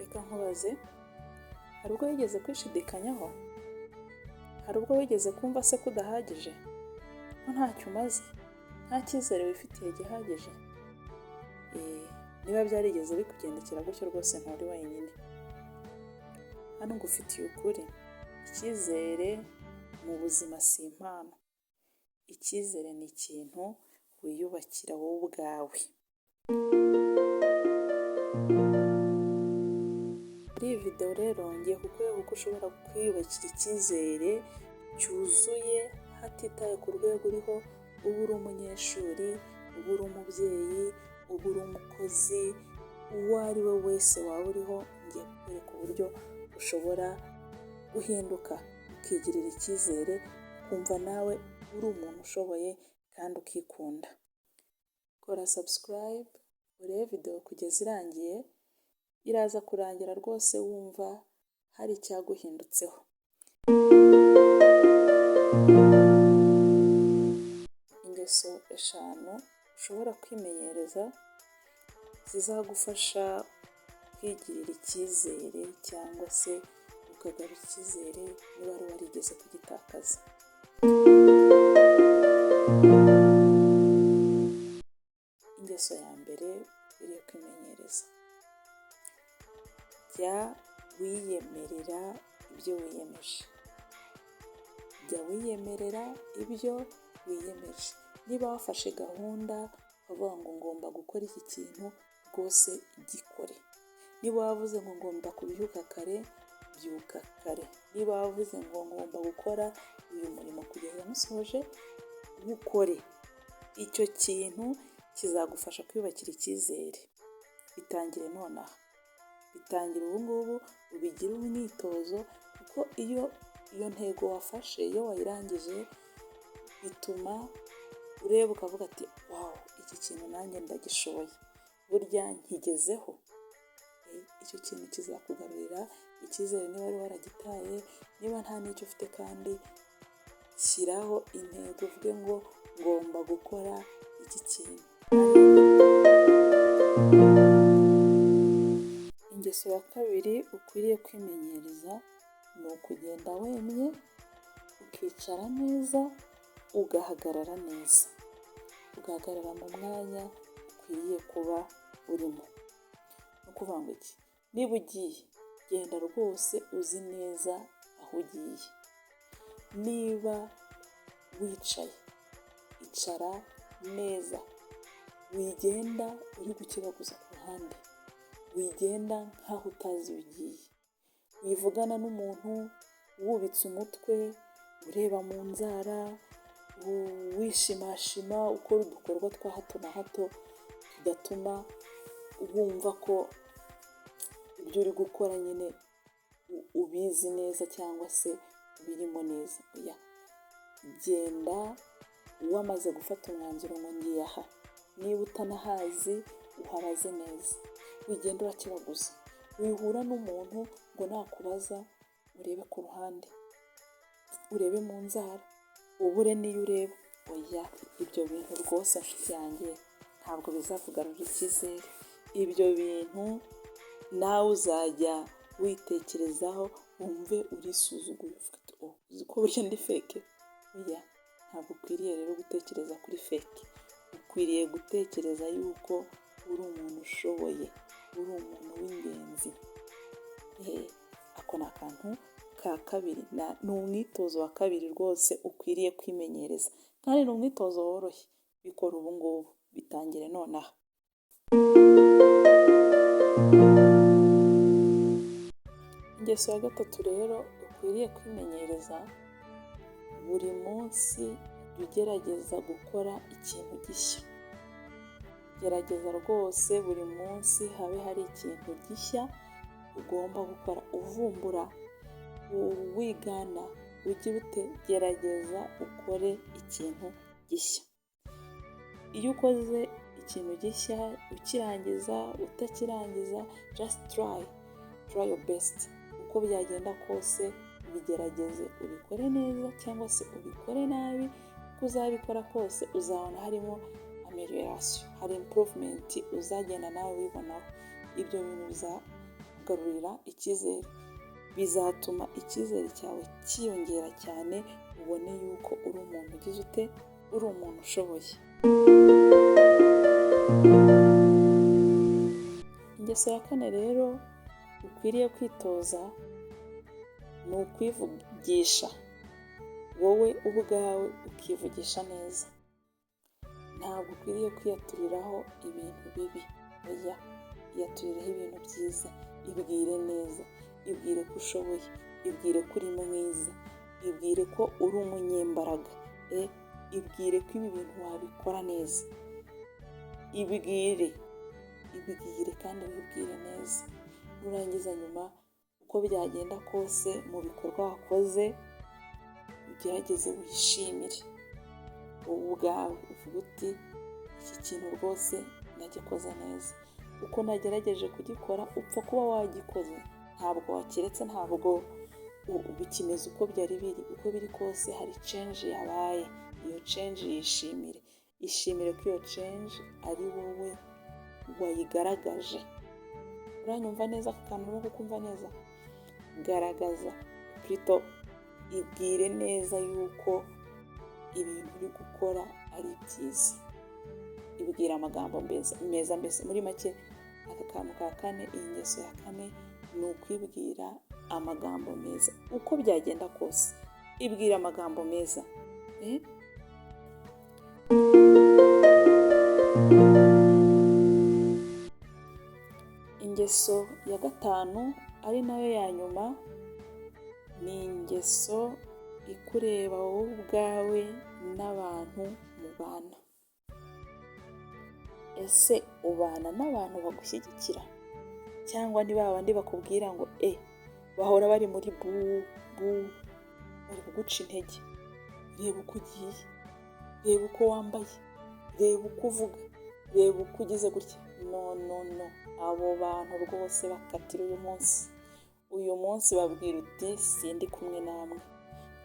Reka nkubaze, hari ubwo wigeze kwishidikanyaho? Hari ubwo wigeze kumva se ko udahagije? Ko ntacyo umaze? Nta cyizere wifitiye gihagije? Niba byarigeze bikugendekera gutyo rwose nturi wenyine. Hano ngufitiye ukuri, icyizere mu buzima si impano. Icyizere ni ikintu wiyubakira wowe ubwawe. Muri iyi videwo rero ngiye kukwereka uko ushobora kwiyubakira icyizere cyuzuye hatitawe ku rwego uriho, uba uri umunyeshuri, uba uri umubyeyi, uba uri umukozi, uwo ari we wese waba uriho, ngiye kukwereka uburyo ushobora guhinduka ukigirira icyizere, ukumva nawe uri umuntu ushoboye kandi ukikunda. Kora subscribe urebe videwo kugeza irangiye, iraza kurangira rwose wumva hari icyaguhindutseho. Ingeso 5 ushobora kwimenyereza zizagufasha kwigirira icyizere cyangwa se ukagarura icyizere niba wari warigeze kugitakaza. Ingeso ya mbere ukwiriye kwimenyereza, jya wiyemerera ibyo wiyemeje. Jya wiyemerera ibyo wiyemeje. Niba wafashe gahunda ukavuga ngo ngomba gukora iki kintu, rwose gikore. Niba wavuze ngo ngomba kubyuka kare, byuka kare. Niba wavuze ngo ngomba gukora uyu murimo kugeza musoje, wukore. Icyo kintu kizagufasha kwiyubakira icyizere. Bitangire nonaha, bitangire ubu ngubu, ubigire umwitozo kuko iyo iyo ntego wafashe iyo wayirangije bituma ureba ukavuga ati wow, iki kintu nanjye ndagishoboye, burya nkigezeho. Icyo kintu kizakugarurira icyizere niba wari waragitaye, niba nta n'icyo ufite kandi shyiraho intego uvuge ngo ngomba gukora iki kintu. Ingeso ya kabiri ukwiriye kwimenyereza ni ukugenda wemye, ukicara neza, ugahagarara neza. Ugahagarara mu mwanya ukwiriye kuba urimo. Ni ukuvuga ngo iki? Niba ugiye, genda rwose uzi neza aho ugiye. Niba wicaye, icara neza. Wigenda uri gukebaguza ku ruhande. Wigenda nk'aho utazi iyo ugiye. Wivugana n'umuntu wubitse umutwe, ureba mu nzara, wishimashima, ukora udukorwa twa hato na hato tudatuma wumva ko ibyo uri gukora nyine ubizi neza cyangwa se ubirimo neza. Oya, genda wamaze gufata umwanzuro ngo ngiye aha. Niba utanahazi uhabaze neza. Wigenda urakebaguza. Wihura n'umuntu ngo nakubaza urebe ku ruhande, urebe mu nzara, ubure n'iyo ureba. Oya, ibyo bintu rwose nshuti yanjye ntabwo bizakugarurira icyizere. Ibyo bintu nawe uzajya witekerezaho wumve urisuzuguye uvuge uti oh, uzi ko burya ndi feke? Oya, ntabwo ukwiriye rero gutekereza kuri feke. Ukwiriye gutekereza yuko uri umuntu ushoboye, uri umuntu w'ingenzi. Ako ni akantu ka kabiri, ni umwitozo wa kabiri rwose ukwiriye kwimenyereza. Kandi ni umwitozo woroshye, bikora ubu ngubu, bitangire nonaha. Ingeso ya gatatu rero ukwiriye kwimenyereza, buri munsi jya ugerageza gukora ikintu gishya. Gerageza rwose buri munsi habe hari ikintu gishya ugomba gukora, uvumbura, wigana, ugira ute, gerageza ukore ikintu gishya. Iyo ukoze ikintu gishya ukirangiza, utakirangiza, just try, try your best. Uko byagenda kose bigerageze ubikore neza cyangwa se ubikore nabi, uko uzabikora kose uzabona harimo amélioration, hari improvement uzagenda nawe wibonaho. Ibyo bintu Bizakugarurira icyizere, bizatuma icyizere cyawe cyiyongera cyane, ubone yuko uri umuntu ugize ute, uri umuntu ushoboye. Ingeso ya kane rero ukwiriye kwitoza ni ukwivugisha, wowe ubwawe ukivugisha neza. Ntabwo ukwiriye kwiyaturiraho ibintu bibi, oya, iyaturireho ibintu byiza, ibwire neza, ibwire ko ushoboye, ibwire ko uri mwiza, ibwire ko uri umunyembaraga, ibwire ko ibi bintu wabikora neza, ibwire, ibwire kandi wibwire neza. Nurangiza nyuma uko byagenda kose mu bikorwa wakoze ugerageze wishimire wowe ubwawe, uvuge uti iki kintu rwose nagikoze neza, uko nagerageje kugikora upfa kuba wagikoze, ntabwo wakiretse, ntabwo bikimeze uko byari biri, uko biri kose hari change yabaye, iyo change yishimire, ishimire ko iyo change ari wowe wayigaragaje. Uranyumva neza? Aka kantu urimo kukumva neza? Garagaza plutôt, ibwire neza yuko ibintu uri gukora ari byiza, ibwira amagambo meza. Mbese muri make aka kantu ka kane, iyi ngeso ya kane ni ukwibwira amagambo meza, uko byagenda kose ibwira amagambo meza. Ingeso ya gatanu ari nayo ya nyuma ni ingeso ikureba wowe ubwawe n'abantu mubana. Ese ubana n'abantu bagushyigikira cyangwa ni ba bandi bakubwira ngo bahora bari muri bu bu, bari kuguca intege, reba uko ugiye, reba uko wambaye, reba uko uvuga, reba uko ugize gutya. No, no, no, abo bantu rwose bakatira uyu munsi, uyu munsi babwira uti sindi kumwe namwe.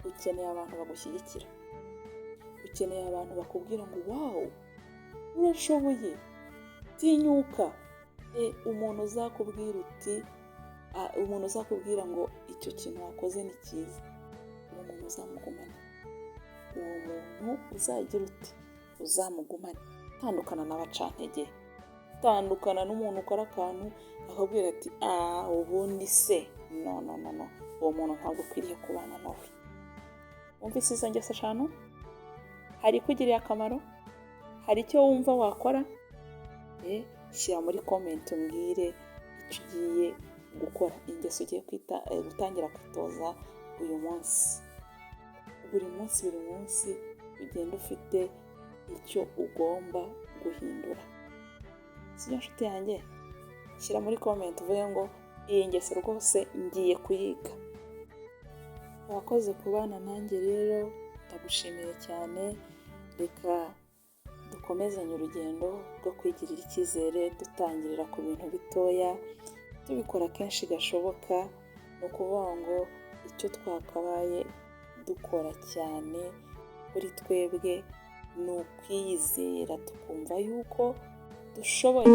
Ukeneye abantu bagushyigikira, ukeneye abantu bakubwira ngo wow, urashoboye, tinyuka. Umuntu uzakubwira uti, umuntu uzakubwira ngo icyo kintu wakoze ni cyiza, uwo muntu uzamugumane, uwo muntu uzagira uti uzamugumane. Tandukana n'abacantege, tandukana n'umuntu ukora akantu akabwira ati ubundi se, no, no, no, no, uwo muntu ntabwo ukwiriye kubana nawe. Wumvise izo ngeso eshanu? Hari ikugiriye akamaro? Hari icyo wumva wakora? Shyira muri comment umbwire icyo ugiye gukora, ingeso ugiye gutangira kwitoza uyu munsi. Buri munsi, buri munsi ugenda ufite icyo ugomba guhindura. Sibyo nshuti yanjye? Shyira muri comment uvuge ngo iyi ngeso rwose ngiye kuyiga. Wakoze kubana nanjye rero, ndagushimiye cyane, reka dukomezanye urugendo rwo kwigirira icyizere dutangirira ku bintu bitoya, tubikora kenshi gashoboka. Ni ukuvuga ngo icyo twakabaye dukora cyane kuri twebwe ni ukwiyizera, tukumva yuko dushoboye.